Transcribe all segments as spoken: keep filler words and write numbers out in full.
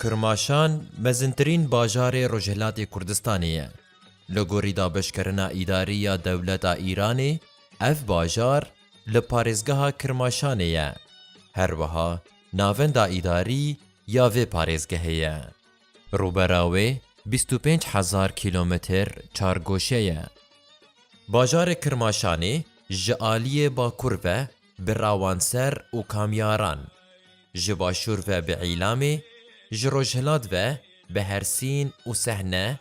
Kirmaşan mezintirîn bajarê Rojhilatê Kurdistanê ye. Li gorî dabeşkirina îdarî ya dewleta Îranê, ev bajar li parêzgeha Kirmaşanê ye. Her wiha navenda îdarî ya vê parêzgehê ye. Rûbera wê bîst û pênc hezar kîlometr çargoşe ye. Bajarê Kirmaşanê ji aliyê bakur ve bi Rawanser û Kamyaran, ji başûr ve bi Îlamê, ji rojhilat ve bi Hersîn û Sehne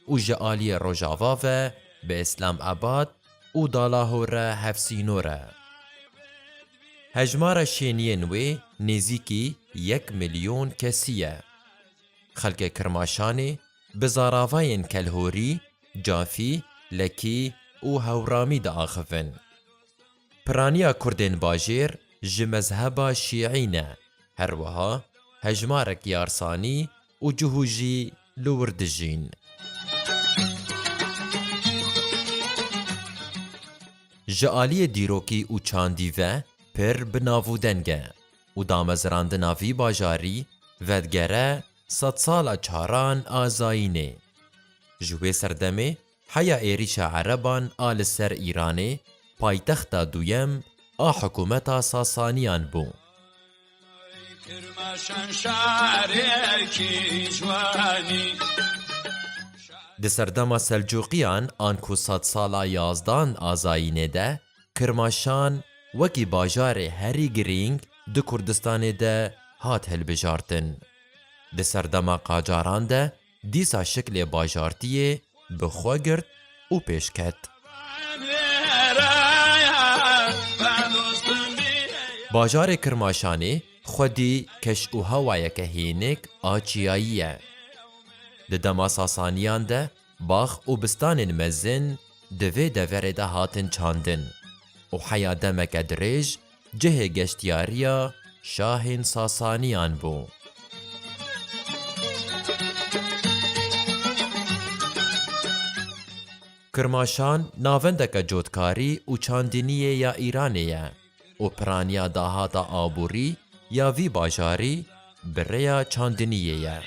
û ji aliyê rojava ve bi Îslamabad û Dalahore hevsînor e. Hejmara şêniyên wê nêzîkî yek milyon kesî ye. Xelkê Kirmaşanê bi zaravayên Kelhorî, Cafî, Lekî û Hewramî diaxivin. Piraniya Kurdên bajêr ji mezheba Şîî ne, her wiha hejmarek Yarsanî û Cihû jî li wir dijîn. Ji aliyê dîrokî û çandî ve pir bi nav û deng e û damezrandina vî bajarî vedigere sedsala çaran a zayînê. Ji wê serdemê heya êrîşa Ereban a li ser Îranê paytexta duyem a hikûmeta Sasaniyan bû. Kirmaşan şarekî ciwanî. Di serdema Selcûqiyan an ku sedsala yazdan a zayînê de Kirmaşan wekî bajarê herî girîng di Kurdistanê de hat hilbijartin. Di serdema Qacaran de dîsa şiklê bajartiyê bi xwe girt û pêş ket. Bajarê Kirmaşanê xwedî keş û hewayeke hênik a çiyayî ye. Di dema Sasaniyan de bax û bistanên mezin di vê deverê de hatin çandin û heya demeke dirêj cihê geştiyariya şahên Sasaniyan bû. Kirmaşan navendeke cotkarî û çandiniyê ya Îranê ye û piraniya dahata aborî ya vî bajarî bi rêya çandiniyê ye.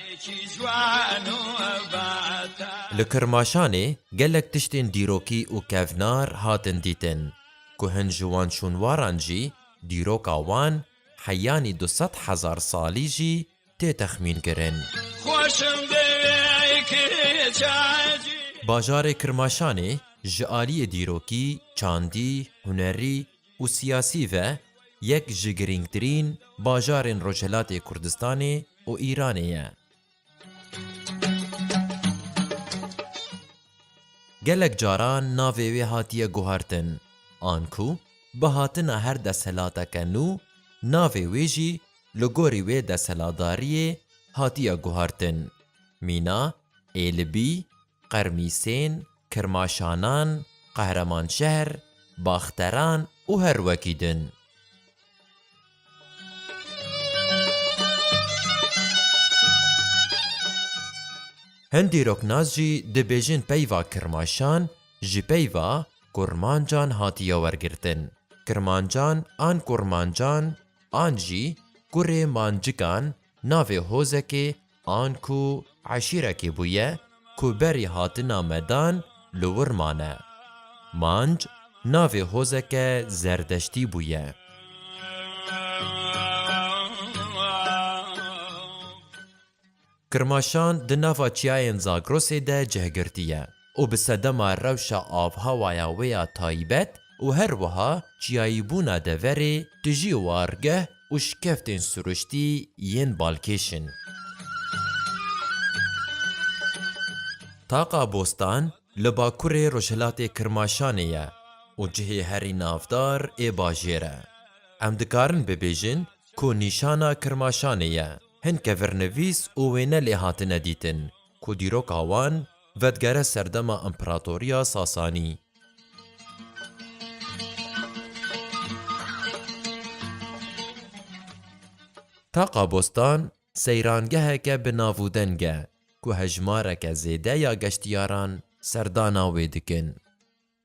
Li Kirmaşanê gelek tiştên dîrokî û kevnar hatin dîtin, ku hin ji wan şûnwaran jî dîroka wan heyanî du sed hezar salî jî tê texmînkirin. Bajarê Kirmaşanê ji aliyê dîrokî, çandî, hunerî û siyasî ve yek ji girîngtirîn bajarên Rojhilatê Kurdistanê û Îranê ye. Gelek caran navê wê hatiye guhertin, anku bi hatina her desthilateke nû, navê wê jî li gorî wê desthilatdariyê hatiye guhertin. Mîna, Êlibî, Qermîsên, Kirmaşanan, Qehremanşehr, Baxteran û her wekî din. Hin dîroknas jî dibêjin peyva Kirmaşan ji peyva Kurmancan hatiye wergirtin. Kirmancan an Kurmancan an jî kurê Mancikan navê hozekê an ku eşîrekê bûye ku berî hatina me dan li wir mane. Manc navê hozeke zerdeştî bûye. Kirmaşan di nava çiyayên Zagrosê de cih girtiye û bi sedema rewşa avhewaya wê ya taybet û her wiha çiyayîbûna deverê tijî wargeh û şikeftên siruştî yên balkêş in. Taqa Bostan li bakurê rojhilatê Kirmaşanê ye û cihê herî navdar ê bajêr e. Em dikarin bibêjin ku nîşana Kirmaşanê ye. Hin kevirnivîs û wêne lê hatine dîtin ku dîroka wan vedigere serdema Împaratoriya Sasanî. Taqa Bostan seyrangeheke bi nav û deng e ku hejmareke zêde ya geştiyaran serdana wê dikin.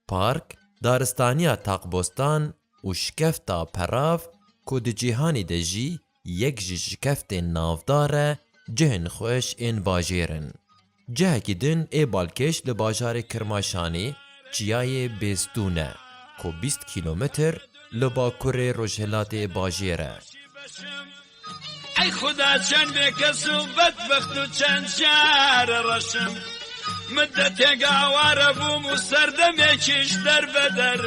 Park, daristaniya Taqbostan û şikefta Perav ku di cîhanê de jî yek ji şikeftên navdar e, cihên xweş ên bajêr in. Cihekî din ê balkêş li bajarê Kirmaşanê çiyayê Bêstûn e, ku bîst kîlometr li bakurê rojhilatê bajêr e. Ey xuda, çend bêkes û bedbext û çend şare reşim. Middetê gaware bûm û serdemekî ji derbeder.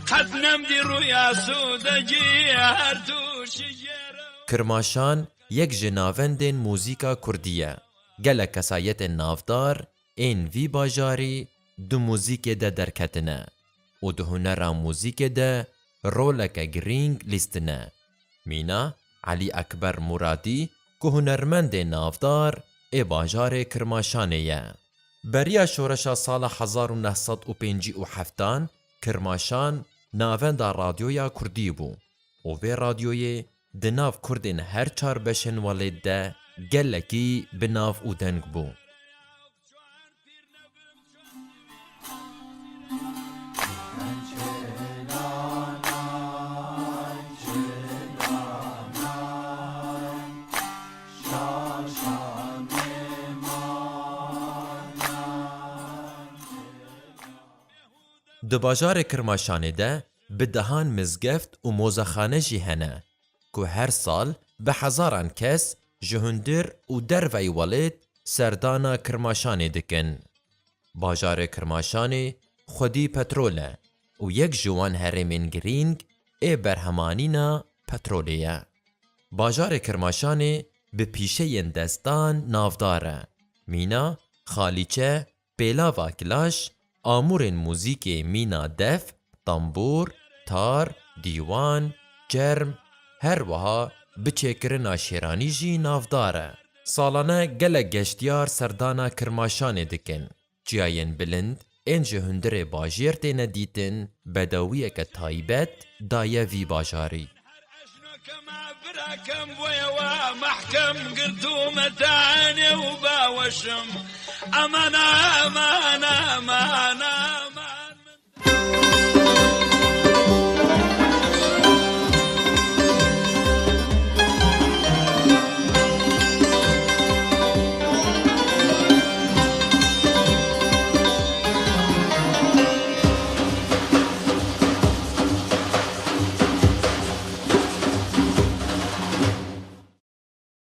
Qet nemdî rûya sûdegî her tûşî jêr e. Kirmaşan yek ji navendên muzîka kurdî ye. Gelek kesayetên navdar ên vî bajarî di muzîkê de derketine û di hunera muzîkê de roleke girîng lîstine. Mîna Elî Ekber Muradî ku hunermendê navdar ê bajarê Kirmaşanê ye. Beriya şoreşa sala hezar û neh sed û pêncî û heftan Kirmaşan navenda radyoya kurdî bû û vê radyoyê di nav kurdên her çar beşên welêt de gelekî bi nav û deng bû. Di bajarê Kirmaşanê de bi dehan mizgeft û mozexane jî hene, ku her sal bi hezaran kes ji hundir û derveyî welêt serdana Kirmaşanê dikin. Bajarê Kirmaşanê xwedî petrol e û yek ji wan herêmên girîng ê berhemanîna petrolê ye. Bajarê Kirmaşanê bi pîşeyên destan navdar e. Mîna, xalîçe, pêlava kilaş, amûrên muzîkê mîna def, tambûr, tar, dîwan, çerm, her wiha bi çêkirina şêranî jî navdar e. Salane gelek geştiyar serdana Kirmaşanê dikin. Çiyayên bilind ên ji hundirê bajêr têne dîtin, bedewiyeke taybet daye vî bajarî. Her eşnoke ma birakem boye wa mehkem girtûme tane û baweşim. Aman, aman, aman, aman.